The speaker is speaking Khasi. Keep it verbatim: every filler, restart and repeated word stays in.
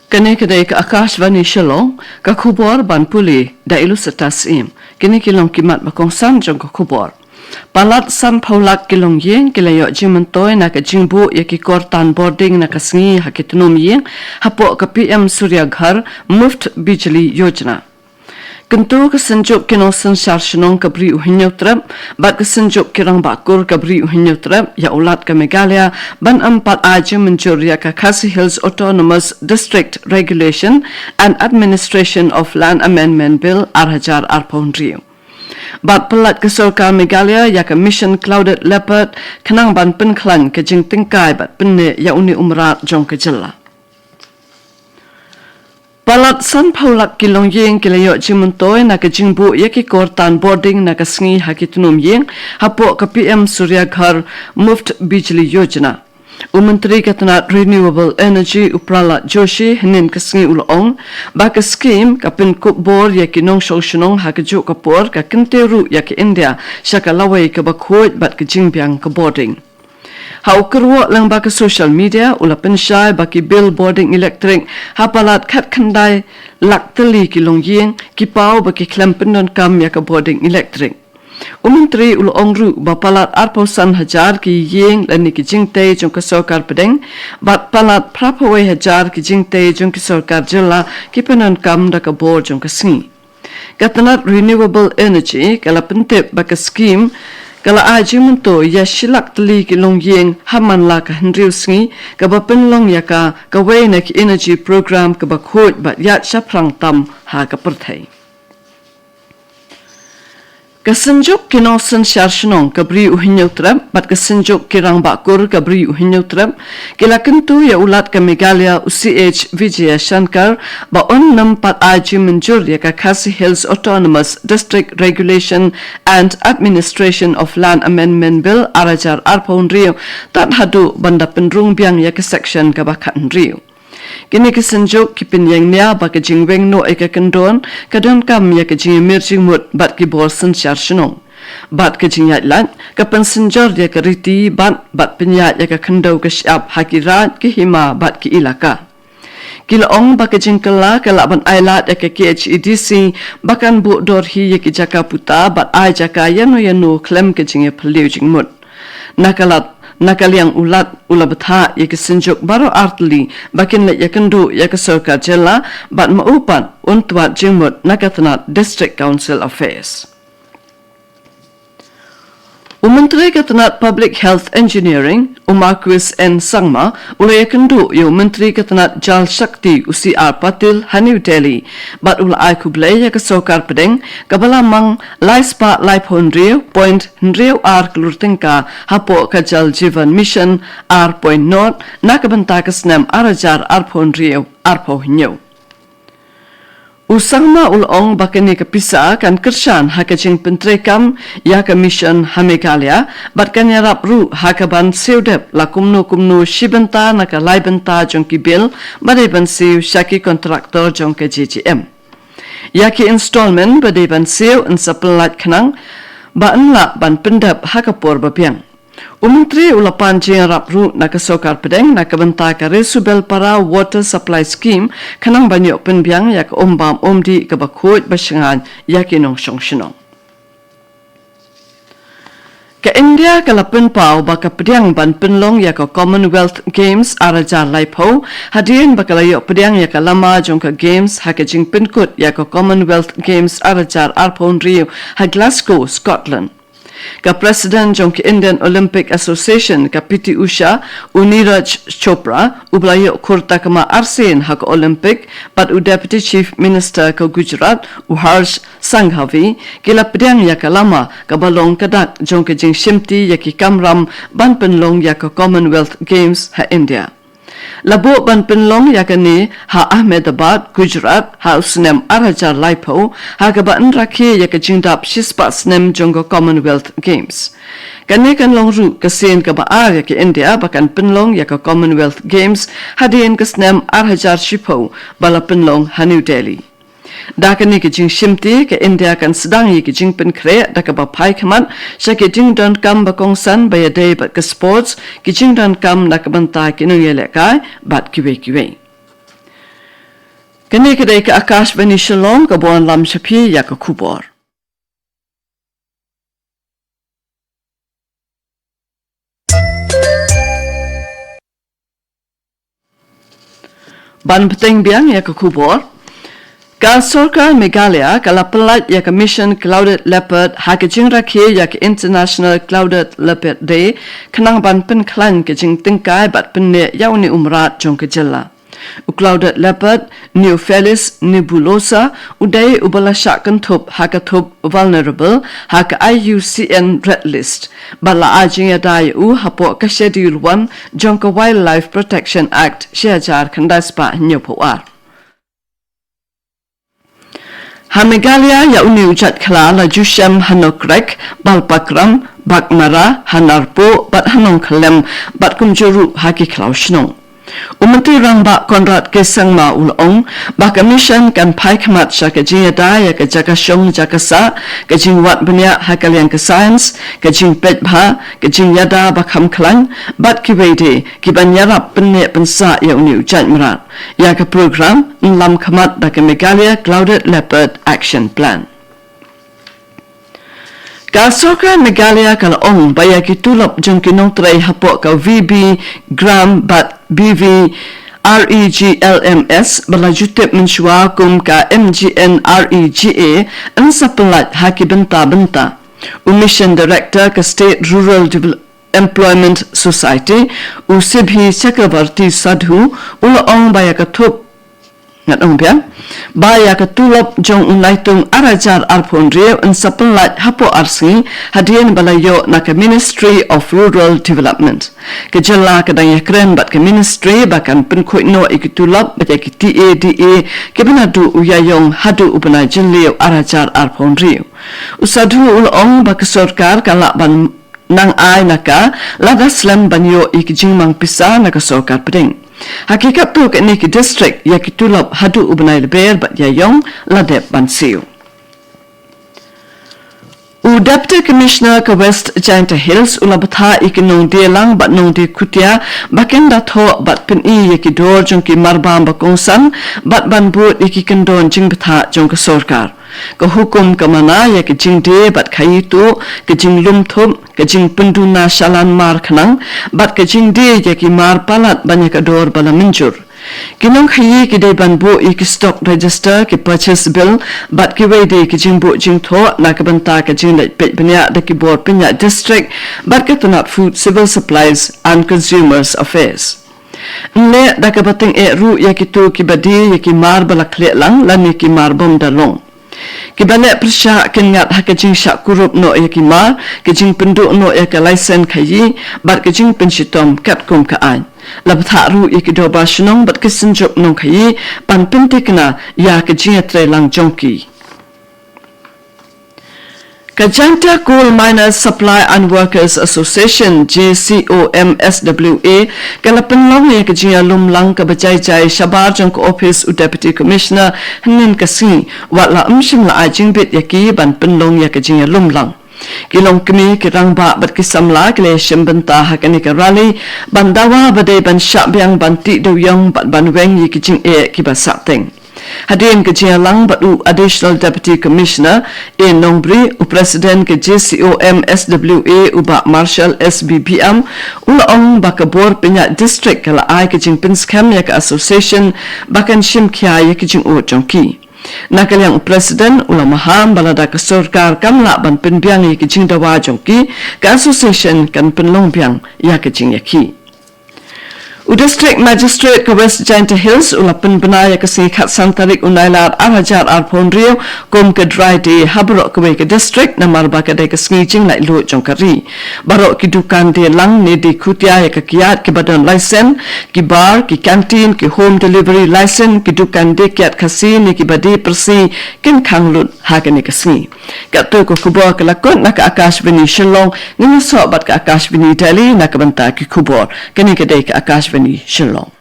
Kane ka dei ka Akashvani Shillong, ka khubor ban pule da i Lucetta Syiem. Kine ki long ki mat ba kongsan jong ka khubor. Palat sanphew lak ki longïing ki la ïoh jingmyntoi na ka jingbuh ïa ki kor tan bording na ka sngi ha ki tnum ïing hapoh ka P M Surya Ghar Muft Bijli Yojana. Kyntu ka Synjuk ki Nongsynshar Shnong ka Bri u Hynñiewtrep bad ka Synjuk ki Rangbah Kur ka Bri u Hynñiewtrep ïa u Lat ka Meghalaya ban ym pat ai jingmynjur ïa ka Khasi Hills Autonomous District Regulation and Administration of Land Amendment Bill ar hajar arphew hynriew. Bad pyllait ka Sorkar Meghalaya ïa ka Mission Clouded Leopard khnang ban pynkhlaiñ ka jingtyngkai bad pynneh ïa une u mrad jong ka jylla. Palat sanphew lak ki longïing ki la ïoh jingmyntoi na ka jingbuh ïa ki kor tan bording na ka sngi ha ki tnum ïing hapoh ka P M Surya Ghar Muft Bijli Yojana. U Myntri ka tnat Renewable Energy u Pralhad Joshi hynnin ka sngi u la ong ba ka skhim ka pynkup bor ïa ki nongshong shnong ha kajuh ka por ka kyntiew ruh ïa ka India sha ka lawei kaba khuid bad ka jingbiang ka bording. Ha u kyrwoh lyngba ka social media u la pynshai ba ki bill bording electric ha palat khatkhyndai lak tylli ki longïing ki paw ba ki khlem pyndonkam ïa ka bording electric. U Myntri u la ong ruh ba palat arphew san hajar ki ïing lane ki jingtei jong ka Sorkar Pdeng bad palat phraphew wei hajar ki jingtei jong ki sorkar jylla ki pyndonkam da ka bor jong ka sngi. Ka tnat Renewable Energy ka la pyntip ba ka skhim ka la ai jingmyntoi ïa shi lak tylli ki longïing ha man la ka hynriew sngi kaba pynlong ïa ka kawei na ki energy program kaba khuid bad ïaid shaphrang tam ha ka pyrthei. Ka Synjuk ki Nongsynshar Shnong ka Bri u Hynñiewtrep bad ka Synjuk ki Rangbah Kur ka Bri u Hynñiewtrep ki la kyntu ïa u Lat ka Meghalaya u C H Vijayashankar ba un nym pat ai jingmynjur ïa ka Khasi Hills Autonomous District Regulation and Administration of Land Amendment Bill ar hajar arphew hynriew tad haduh ban da pynrung biang ïa ka section kaba khathynriew. Kine ki Synjuk ki pynïeng nia ba ka jingweng noh ïa ka kyndon ka donkam ïa ka jingïamir jingmut bad ki bor synshar shnong. Bad ka jingïaid lad ka pynsynjor ïa ka riti bad bad pynïaid ïa ka khyndew ka shyiap ha ki raid ki hima bad ki ilaka. Ki la ong ba ka jingkylla ka lah ban ailad ïa ka K H A D C ba kan buh dor hi ïa ki jaka puta bad ai jaka ïano ïano khlem ka jingïaphylliew jingmut. Na ka lad, na ka liang u Lat u la bthah ïa ki Synjuk baroh artylli ba kin leit ïakynduh ïa ka Sorkar Jylla bad ma u pat un twad jingmut na ka tnat District Council Affairs. U Myntri ka tnat Public Health Engineering, u Marcuise N Sangma, u la ïakynduh ïa u Myntri ka tnat Jal Shakti, u C R Patil, ha New Delhi bad u la ai khublei ïa ka Sorkar Pdeng kaba la mang lai spah laiphew hynriew point hynriew ar klur tyngka hapoh ka Jal Jeevan Mission ar point nought na ka bynta ka snem ar hajar arphew hynriew arphew hynñiew. U Sangma u la ong ba kane ka pisa kan kyrshan ha ka jingpyntreikam ïa ka mission ha Meghalaya bad kan ïarap ruh ha ka ban siew dep la kumno kumno shi bynta na ka lai bynta jong ki bill ba dei ban siew sha ki kontraktor jong ka J J M. Ïa ki installment ba dei ban siew yn sa pyllait khnang ba yn lah ban pyndep ha ka por ba biang. U Myntri u la pan jingïarap ruh na ka Sorkar Pdeng na ka bynta ka Resubelpara Water Supply Scheme khnang ban ïoh pynbiang ïa ka umbam umdih kaba khuid ba shngaiñ ïa ki nongshong shnong. Ka India ka la pynpaw ba ka pdiang ban pynlong ïa ka Commonwealth Games ar hajar laiphew hadien ba ka la ïoh pdiang ïa ka lama jong ka Games ha ka jingpynkut ïa ka Commonwealth Games ar hajar arphew hynriew ha Glasgow, Scotland. Ka President jong ka Indian Olympic Association ka P T Usha, u Neeraj Chopra, uba la ïoh khur takma arsien ha ka Olympic, bad u Deputy Chief Minister ka Gujarat, u Harsh Sanghavi, ki la pdiang ïa ka lama kaba long ka dak jong ka jingshimti ïa ki kamram ban pynlong ïa ka Commonwealth Games ha India. La buh ban pynlong ïa kane ha Ahmedabad, Gujarat, ha u snem ar hajar laiphew, ha kaba yn rakhe ïa ka jingdap shispah snem jong ka Commonwealth Games. Kane kan long ruh ka sien kaba ar ïa ka India ba kan pynlong ïa ka Commonwealth Games hadien ka snem ar hajar shiphew ba la pynlong ha New Delhi. Da kane ka jingshimti ka India kan sdang ïa ka jingpynkhreh da kaba phai khmat sha ki jingdonkam ba kongsan ba ïadei bad ka sports, ki jingdonkam na ka bynta ki nongïalehkai bad kiwei kiwei. Kane ka dei ka Akashvani Shillong, ka ban lam sha phi ïa ka khubor. Ban bteng biang ïa ka khubor. Ka sorkar Meghalaya ka la pyllait ïa ka Mission Clouded Leopard ha ka jingrakhe ïa ka International Clouded Leopard Day, khnang ban pynkhlaiñ ka jingtyngkai bad pynneh ïa une u mrad jong ka jylla. U Clouded Leopard, Neofelis nebulosa, u dei uba la shah kynthup ha ka thup vulnerable ha ka I U C N Red List. Bad la ai jingïada ïa u hapoh ka Schedule One jong ka Wildlife Protection Act, shi hajar khyndai spah hynñiewphew ar. Ha Meghalaya ïa une u jait khla la ju shem ha Nokrek, Balpakram, Baghmara, ha Narpuh bad ha Nongkhyllem, bad kumjuh ruh ha ki khlaw shnong. U Myntri Rangbah Conrad K Sangma u la ong ba ka mission kan phai khmat sha ka jingïada ïa ka jaka shong jaka sah, ka jingwad bniah ha ka liang ka science, ka jingpeit bha, ka jingïada ba kham khlaiñ bad kiwei de, ki ban ïarap pynneh pynsah ïa une u jait mrad. Ïa ka program yn lam khmat da ka Meghalaya Clouded Leopard Action Plan. Ka sorkar Meghalaya ka la ong ba ïa ki tulop jong ki nongtrei hapoh ka V B Gram bad B V R E G L M S ba la ju tip mynshuwa kum ka M G N R E G A yn sa pyllait ha ki bynta bynta. U Mission Director ka State Rural Devel- Employment Society, u Sibhi Chakravarti Sadhu, u la ong ba ïa ka thup, ngat ong biang, ba ïa ka tulop jong u Naitung ar hajar arphew hynriew yn sa pyllait hapoh ar sngi, hadien ba la ïoh na ka Ministry of Rural Development. Ka jylla ka dang ïakren bad ka Ministry ba kan pynkhuid noh ïa ki tulop bad ïa ki T A D A kiba naduh u Ïaïong haduh u bnai Jylliew ar hajar arphew hynriew. U Sadhu u la ong ba ka sorkar ka lah ban nang ai na ka, lada slem ban ïoh ïa ki jingmang pisa na ka sorkar pdeng. Ha ki katto katne ki district ïa ki tulop haduh u bnai Lber bad Ïaïong la dep ban siew. U Deputy Commissioner ka West Jaintia Hills u la bthah ïa ki nongdie lang bad nongdie khutia ba kin da thoh bad pyni ïa ki dor jong ki marbam ba kongsan bad ban bud ïa ki kyndon jingbthah jong ka sorkar. Ka hukum ka mana ïa ka jingdie bad khaïi tuh, ka jinglum thup, ka jingpynduna shalan mar khnang, bad ka jingdie ïa ki mar palat ban ïa ka dor ba la mynjur. Ki nongkhaïi ki dei ban buh ïa ki stock register, ki purchase bill, bad kiwei de ki jingbuh jingthoh na ka bynta ka jingleit peit bniah da ki bor pynïaid district bad ka tnat Food, Civil Supplies and Consumers Affairs. Ynleh da kaba tyngeh ruh ïa kito kiba die ïa ki mar ba la khleh lang lane ki mar bym da long. Kiba leh pyrshah kin ngat ha ka jingshah kurup noh ïa ki mar, ka jingpynduh noh ïa ka laisen khaïi, bad ka jingpynshitom katkum ka aiñ. La bthah ruh ïa ki dorbar shnong bad ki synjuk nongkhaïi ban pynthikna ïa ka jingïatreilang jong ki. Ka Jaintia Coal Miners Supply and Workers Association, J C O M S W A, ka la pynlong ïa ka jingïalum lang kaba jai jai shabar jong ka ophis u Deputy Commissioner hynnin ka sngi, wat la ym shym la ai jingbit ïa ki ban pynlong ïa ka jingïalum lang. Ki longkmie, ki rangbah bad ki samla ki la shim bynta ha kane ka rally ban dawa ba dei ban shah biang ban tih dewïong bad ban weng ïa ki jingeh kiba sahteng. Hadien ka jingïalang bad u Additional Deputy Commissioner A Nongbri, u President ka J C O M S W A u Bah Marshall S B B M, u la ong ba ka bor pynïaid district ka la ai ka jingpynskhem ïa ka association ba kan shim khia ïa ki jingud jong ki. Na ka liang u President u la maham ba lada ka sorkar kam lah ban pynbiang ïa ki jingdawa jong ki, ka association kan pynlong biang ïa ka jingïakhih. U District Magistrate ka West Jaintia Hills u la pynbna ïa ka sngi khatsan tarik u Nailar ar hajar arphew hynriew kum ka Dry Day ha baroh kawei ka district namar ba ka dei ka sngi jinglaitluid jong ka ri. Baroh ki dukan die lang ne die khutia ïa ka kiad kiba don laisen, ki bar, ki kantin, ki home delivery laisen, ki dukan die kiad Khasi ne kiba die Parsi kin khang lut ha kane ka sngi. Katto ka khubor ka la kut na ka Akashvani Shillong, ngin ïasoh bad ka Akashvani Delhi na ka bynta ki khubor. Kane ka dei ka Akashvani Shillong.